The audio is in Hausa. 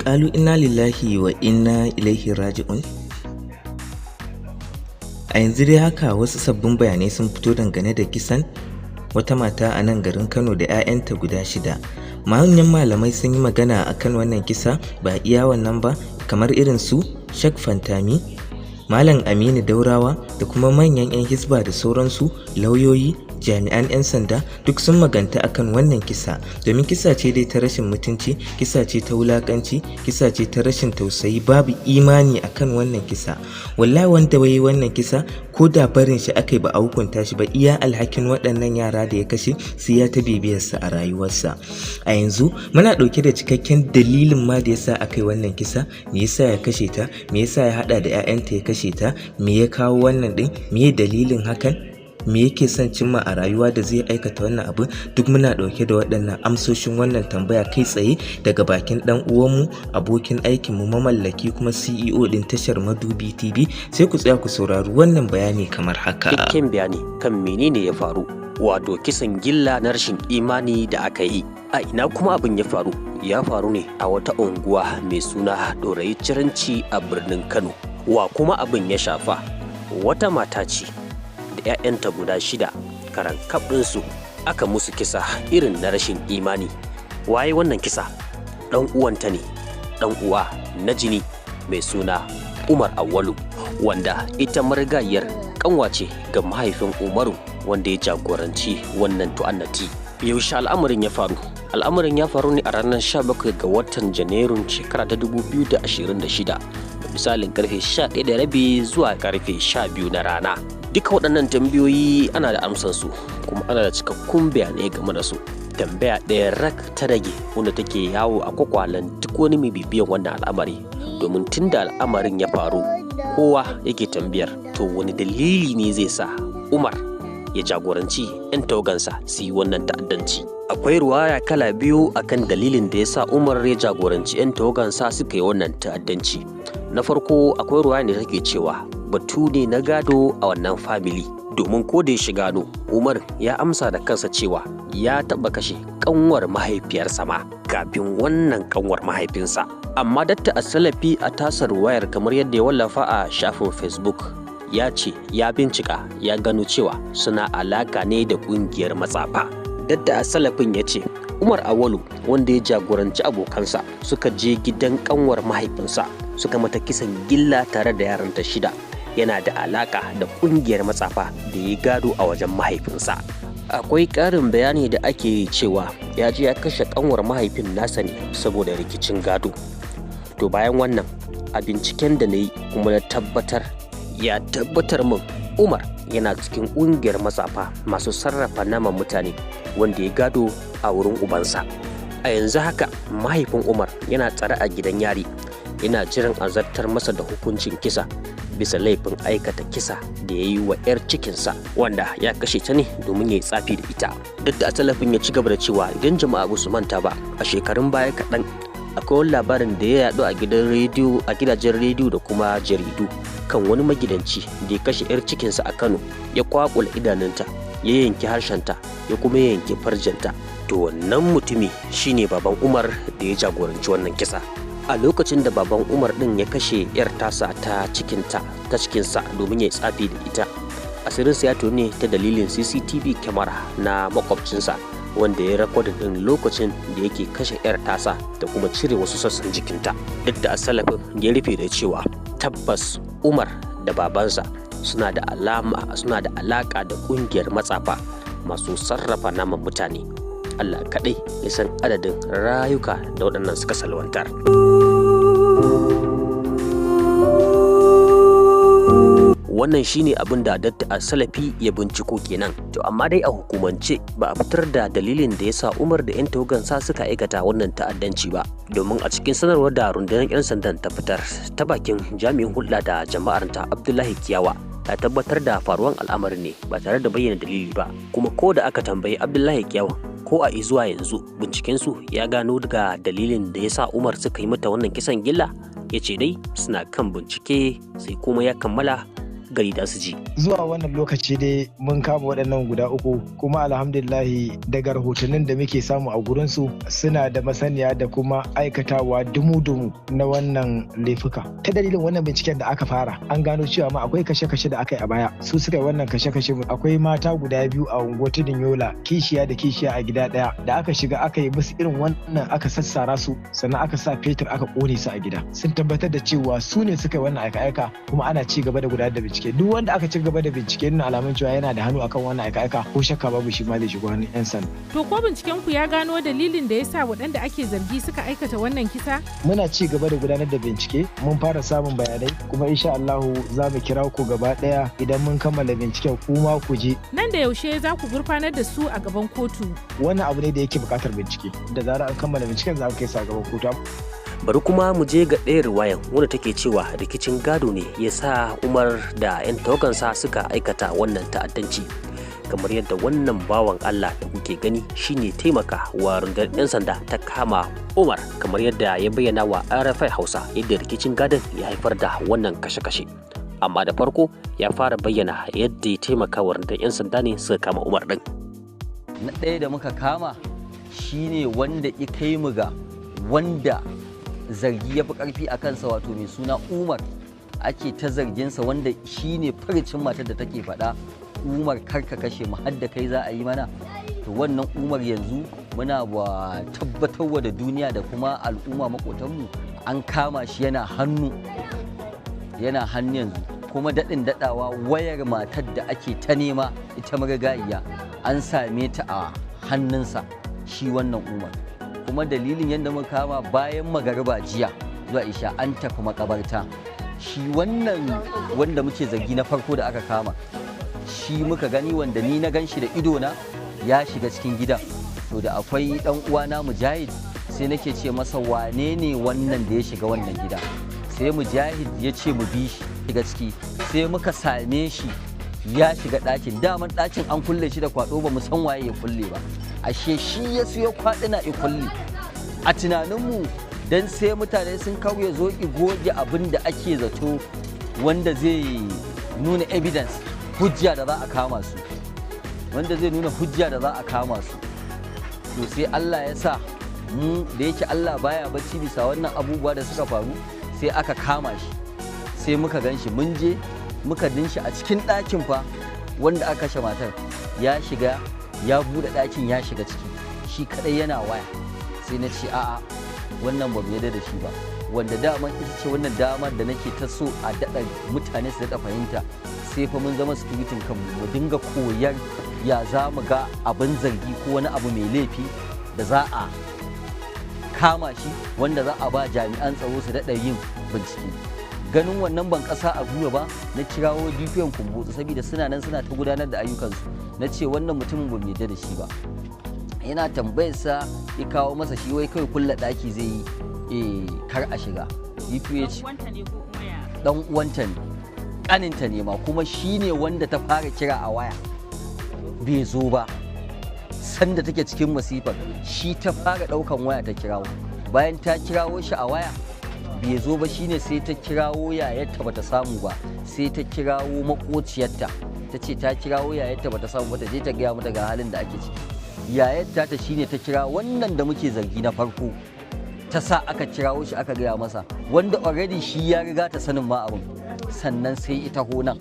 Ƙalu inna lillahi wa inna ilaihi raji'un. A yanzu dai haka wasu sabbin bayanai sun fito dangane da kisan wata mata a nan garin Kano da 'ya'yanta guda shida. Manyan malamai sun yi magana akan wannan kisa, ba iya wannan ba, kamar irin su Sheikh Pantami, Malam Aminu Daurawa da kuma manyan 'yan hisba da sauransu, lauyoyi, jami'an 'yan sanda, duk sun maganta akan wannan kisa, domin kisa ce dai ta rashin mutunci, kisa ce ta wulakanci, kisa ce ta rashin tausayi, babu imani akan wannan kisa. Wallahi wanda bai wannan kisa, ko da barin shi aka yi ba a hukunta shi ba, iya alhakin waɗannan yara da ya kashe sai ya ta bibiyarsa a rayuwarsa. A yanzu muna ɗauke da cikakken dalilin ma da yasa aka yi wannan kisa, me yasa ya kashe ta, me yasa ya haɗa da 'ya'yanta ya kashe ta, me ya kawo wannan ɗin, me dalilin hakan, me yake son cimma a rayuwa da zai aikata wannan abu. Duk muna ɗauke da waɗannan amsoshin wannan tambaya kai tsaye daga bakin ɗan uwanmu, abokin aikinmu, mamallaki kuma CEO ɗin tashar Madubi TV. Sai ku tsaya ku saurari wannan bayani kamar haka. Cikakken bayani kan menene ya faru, wato kisan gilla na rashin imani da aka yi, a ina kuma abin ya faru? Ya faru ne a wata unguwa mai suna Ɗorayi Ciranci a birnin Kano. Wa kuma abin ya shafa? Wata mata ce da 'ya'yanta guda shida, karan ɗinsu aka musu kisa irin na rashin imani. Waye wannan kisa? Ɗan uwanta ne, ɗan uwa na jini mai suna Umar Awwalu, wanda ita marigayiyar kanwace ga mahaifin Umaru wanda ya jagoranci wannan tu'annati. Yaushe al'amarin ya faru? Al'amarin ya faru ne a ranar 17 ga watan Janairun shekara ta 2026, da misalin karfe 11:30 zuwa karfe 12 na rana. Duka waɗannan tambayoyi ana da amsansu kuma ana da cikakkun bayanai game da su. Tambaya ɗaya rak ta rage wanda take yawo a kwakwalen duk wani mai bibiyan wannan al'amari, domin tun da al'amarin ya faru kowa yake tambayar, to wani dalili ne zai sa Umar ya jagoranci 'yan tawagansa su yi wannan ta'addanci? Akwai ruwaya kala biyu akan dalilin da ya sa Umar ya jagoranci 'yan tawagansa suka yi wannan ta'addanci. Na farko, akwai ruwaya da take cewa batu ne na gado a wannan family, domin ko da ya shiga gado, Umar ya amsa da kansa cewa ya taɓa kashe kanwar mahaifiyarsa ma kafin wannan kanwar mahaifinsa. Amma Datta Asalafi a tasar wayar, kamar yadda ya wallafa a shafin Facebook, ya ce ya bincika ya gano cewa suna alaka ne da kungiyar matsafa. Datta Asalafin ya ce Umar Awalu, wanda ya jagoranci abokansa suka je gidan kanwar mahaifinsa suka mata kisan gilla tare da yaranta shida, yana da alaka da kungiyar matsafa da ya gado a wajen mahaifinsa. Akwai ƙarin bayani da ake cewa ya je ya kashe kanwar mahaifin nasa ne saboda rikicin gado. To bayan wannan, a binciken da na yi kuma na tabbatar, ya tabbatar min Umar yana cikin ƙungiyar matsafa masu sarrafa naman mutane wanda ya gado a wurin ubansa. A yanzu haka mahaifin Umar yana tsare a gidan yari, yana jiran a zartar masa da hukuncin kisa bisa laifin aikata kisa da ya yi wa 'yar cikinsa, wanda ya kashe ta ne domin ya yi tsafi da ita. Duk da talafin ya ci gaba da cewa idan jama'a ba su manta ba, a shekarun baya kaɗan akwai wani labarin da ya yaɗu a gidan rediyo, a gidajen rediyo da kuma jaridu, kan wani magidanci da ya kashe 'yar cikinsa a Kano, ya kwakula idanunta, ya yanki harshenta, ya kuma yanki farjinta. To wannan mutumi shine baban Umar da ya jagoranci wannan kisa. A lokacin da baban Umar din ya kashe 'yar tasa ta cikinta, ta cikinsa, domin ya yi tsafi da ita, asirinsa ya tone ta dalilin CCTV kyamara na makwabcinsa wanda ya rikodin din lokacin da yake kashe 'yar tasa da kuma cire wasu sassan jikinta. Duk da asalafin ya rufe da cewa tabbas Umar da babansa suna da alama, suna da alaka da kungiyar matsafa masu sarrafa naman mutane. Allah kaɗai ya san adadin rayuka da waɗannan suka salwantar. Wannan shine abin da Datta Salafi ya binciko kenan. To amma dai a hukumance ba a fitar da dalilin da yasa Umar da 'yan tawagansa suka aikata wannan ta'addanci ba, domin a cikin sanarwar da rundunar 'yan sandan ta fitar ta bakin jami'in hulɗa da jama'ar ta, Abdullahi Kiyawa, ta tabbatar da faruwan al'amarin ne ba tare da bayyana dalili ba. Kuma ko da aka tambayi Abdullahi Kiyawa ko a zuwa yanzu bincikensu ya gano daga dalilin da ya sa Umar suka yi mata wannan kisan gilla, ya ce dai suna kan bincike, sai kuma ya kammala gari da su ji. Zuwa wannan lokaci dai mun kama waɗannan guda uku, kuma alhamdulillahi daga rahotannin da muke samu a gurinsu suna da masaniya da kuma aikatawa dumu-dumu na wannan laifuka. Ta dalilin wannan binciken da aka fara, an gano cewa ma akwai kashe-kashe da aka yi a baya. Su suka yi wannan kashe-kashe. Akwai mata guda biyu a unguwar Tudun Yola, kishiya da kishiya a gida ɗaya, da aka shiga aka yi musu irin wannan, aka sassara su, sannan aka sa fetur aka ƙone su a gida. Sun tabbatar da cewa su ne suka yi wannan aika-aika, kuma ana ci gaba da gudanar da bincike. Duk wanda aka ci gaba da bincike nuna alamun cewa yana da hannu akan wannan aika-aika, ko shakka babu shi ma zai shigo hannun 'yan sanda. To ko binciken ku ya gano dalilin da yasa waɗanda ake zargi suka aikata wannan kisa? Muna ci gaba da gudanar da bincike, mun fara samun bayanai, kuma insha Allahu za mu kira ku gaba ɗaya idan mun kammala binciken kuma ku je. Nan da yaushe za ku gurfanar da su a gaban kotu? Wannan abu ne da yake buƙatar bincike. Da zarar an kammala binciken za mu kai su a gaban kotu. Bari kuma mu je ga ɗaya riwayan wanda take cewa rikicin gado ne ya sa Umar da 'yan tawagansa suka aikata wannan ta'addanci, kamar yadda wannan bawan Allah da kuke gani shine taimaka wa rundunar 'yan sanda ta kama Umar, kamar yadda ya bayyana wa RFI Hausa yadda rikicin gadon ya haifar da wannan kashe-kashe. Amma da farko ya fara bayyana yadda ya taimaka wa rundunar 'yan sanda ne suka kama Umar ɗin. Na ɗaya da muka kama shine wanda ya kai mu ga wanda zargi ya fi ƙarfi a kansa, wato mai suna Umar, ake ta zarginsa, wanda shi ne farcin matar da take faɗa, "Umar, karka kashe mu, har da kai za a yi mana." To wannan Umar yanzu muna wa tabbatarwa da duniya da kuma al'umma makotanmu an kama shi, yana hannu, yana hannu yanzu. Kuma daɗin daɗawa, wayar matar da ake ta nema, ita marigayiya, an same ta a hannunsa shi wannan Umar. Kuma dalilin yadda muka kama, bayan magariba jiya zuwa isha an tafi makabarta, shi wannan wanda muke zargi na farko da aka kama, shi muka gani, wanda ni na gan shi da idona ya shiga cikin gidan. To da akwai dan uwana Mujahid, sai nake ce masa, "Wane ne wannan da ya shiga wannan gida?" Sai Mujahid ya ce mu bi shi shiga ciki. Sai muka same shi ya shiga ɗakin. Daman ɗakin an kulle shi da kwaɗo, ba mu san waye ya kulle ba, ashe shi ya siyo kwaɗina ya kulle. A tunaninmu dan sai mutane sun kauye zo ki goge abin da ake zato wanda zai nuna evidence, hujja da za a kama su, wanda zai nuna hujja da za a kama su. To sai Allah ya sa mu da yake Allah baya bacci, bisa wannan abubuwa da suka faru sai aka kama shi. Sai muka gan shi, mun je muka din shi a cikin ɗakin fa wanda aka kashe matar, ya shiga, ya buɗe ɗakin, ya shiga ciki shi kaɗai yana waya. Sai na ce, "A'a, wannan ba mu yarda da shi ba." Wanda daman ita ce wannan damar da nake ta so a daɗa mutane su daɗa fahimta, sai fa mun zama security kanmu, mu dinga koyar ya za mu ga abin zargi ko wani abu mai laifi da za a kama shi, wanda za a ba jami'an tsaro su daɗa yin bincike. Ganin wannan ban ƙasa a gwiwa ba, na kirawo DPO Kumbotso, saboda suna nan suna ta gudanar da ayyukansu. Na ce wannan mutumin ba mu yarda da shi ba. Yana tambayarsa, ya kawo masa shi, wai kawai kulle ɗaki zai yi kar a shiga. DPO ya ce dan uwanta ne, ƙaninta ne ma, kuma shi ne wanda ta fara kira a waya bai zo ba. Sanda take cikin masifar, shi ta fara ɗaukan waya ta kirawo. Bayan ta kirawo shi a waya bai zo ba, shine sai ta kirawo yayarta, bata samu ba, sai ta kirawo makociyarta, ta ce ta kirawo yayarta bata samu ba, ta je ta gaya mata ga halin da ake ciki. Yayarta ta shine ta kira wannan da muke zargi na farko, ta sa aka kirawo shi, aka gaya masa, wanda already shi ya riga ta sanin ma abin. Sannan sai ita honan.